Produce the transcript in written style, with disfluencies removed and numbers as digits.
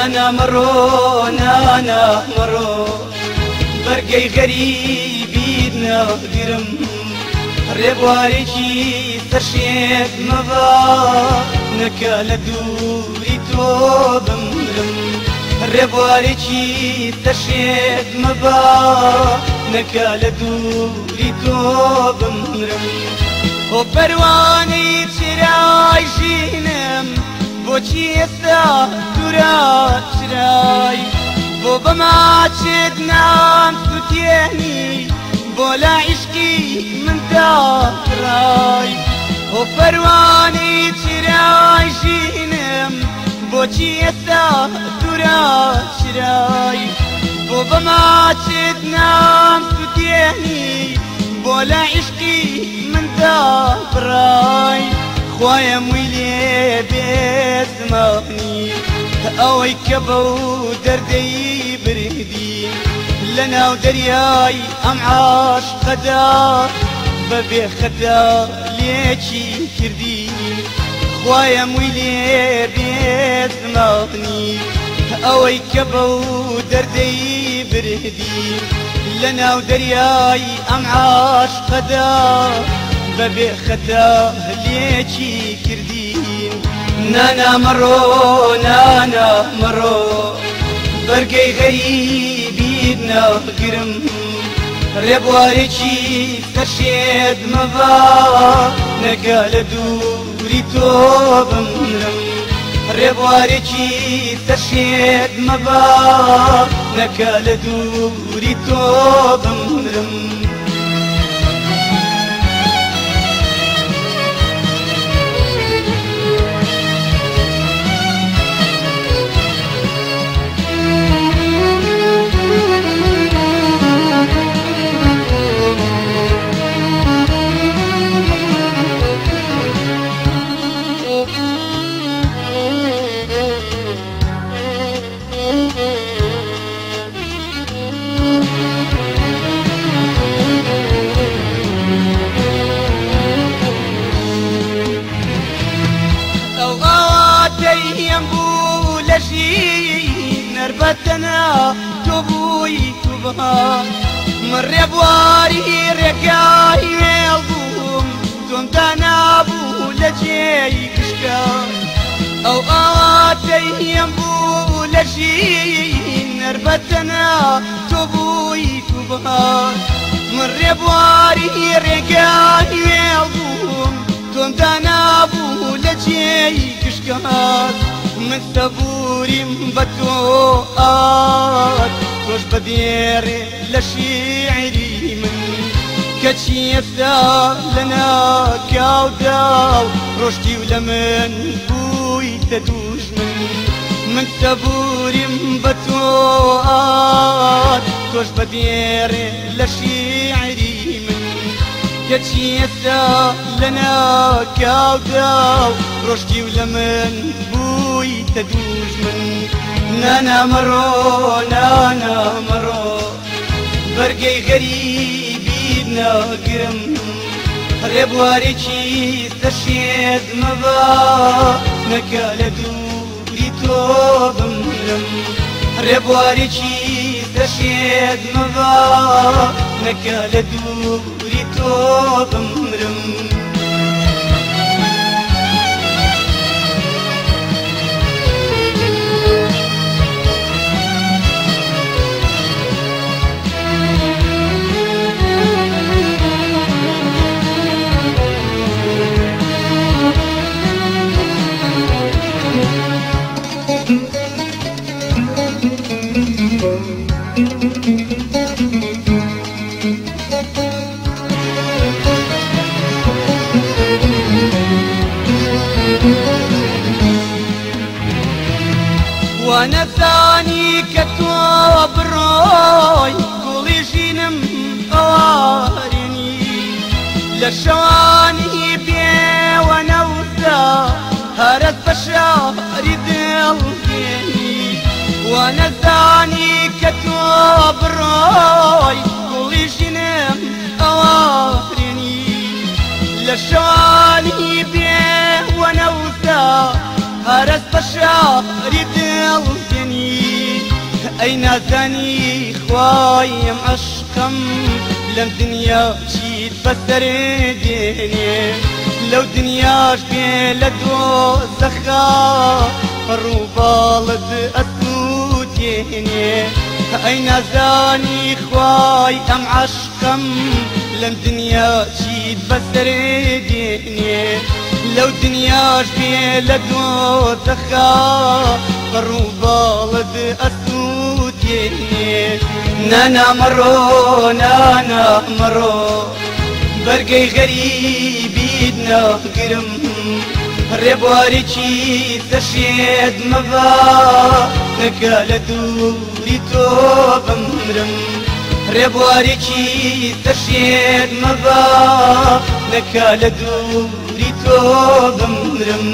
نانا مەڕۆ نانا مەڕۆ بەرگەی غەریبیت ناگرم ڕێبوارێکی سەرشێت مەبا نەکە لە دووری تۆ بمرم ڕێبوارێکی سەرشێت مەبا نەکە لە دووری تۆ بمرم بۆ پەروانەی چرای ژینم بۆچی ئێستا دوورا چرای بۆ بەماچت نام سوتێنی بۆ لا عیشقی من داڕای بۆ پەروانەی چرای ژینم بۆچی ئێستا دوورا چرای بۆ بەماچت نام سوتێنی بۆ لا عیشقی من داڕای خوایە مووی لێ بێزمانی ئەوەی کە بەو دەردەی بردی لەناو دەریای ئەم عاشقەدا بەبێ خەتا لێکی کردی خوایە مووی لێ بێزمانی ئەوەی کە بەو دەردەی بردی لەناو دەریای ئەم عاشقەدا بەبێ خەتا لێکی کردین نانا مەڕۆ نانا مەڕۆ بەرگەی غەریبیت ناگرم ڕێبوارێکی سەرشێت مەبا نەکە لە دووری تۆ بمرم ڕێبوارێکی سەرشێت مەبا نەکە لە دووری تۆ بمرم. نەربەتەنا تۆ بووی توبا من ڕێبواری ڕێگای وێڵ بووم تۆم دانابوو لە جێی گشکە ئەو ئاواتەیم بوو لە ژین نەربەتەنا تۆ بووی توبا من ڕێبواری ڕێگای وێڵ بووم تۆم دانابوو لە جێی گشکە من سەبووریم بە تۆ ئات تۆش بەدێڕێ لە شیعری من کەچی ئێستا لە ناکاودا و ڕۆشتی و لە من بوویتە دوژمن من سەبووریم بە تۆ ئات تۆش بەدێڕێ لە شیعری من کەچی ئێستا لە ناکاودا و ڕۆشتی و لە من بوویتە دوژمن نانا مەڕۆ نانا مەڕۆ بەرگەی غەریبیت ناگرم ڕێبوارێکی سەرشێت مەبا نەکە لە دووری تۆ بمرم ڕێبوارێکی سەرشێت مەبا نەکە لە دووری تۆ بمرم. وانەزانی کە تۆ بڕۆی گوڵی ژینم ئەوارێنی لە شەوانی بێوەنەوزا هەرەت بە شاری دڵ دێنی وانەزانی کە تۆ بڕۆی گوڵی ژینم ئەوارێنی لە شەوانی بێوەنەوزا هەرەت بە شاری دڵ دێنی. ئەی نازانی خوایم عەشقم لەم دنیا چیت بەسەر دێنێ، لەو دنیاش بێ لە دۆزەخا ڕووباڵت ئەسووتێنێ. ئەی نازانی خوای ئەم عەشقم لەم دنیا چیت بەسەر دێنێ، لەو دنیاش بێ لە دۆزەخا ڕووباڵت ئەسووتێنێ. نانا مەڕۆ، نانا مەڕۆ، بەرگەی غەریبیت ناگرم، ڕێبوارێکی سەشێت مەبا نەکا لە دووری تۆ بمرم، ڕێبوارێکی سەشێت مەبا نەکا لە دووری تۆ بمرم.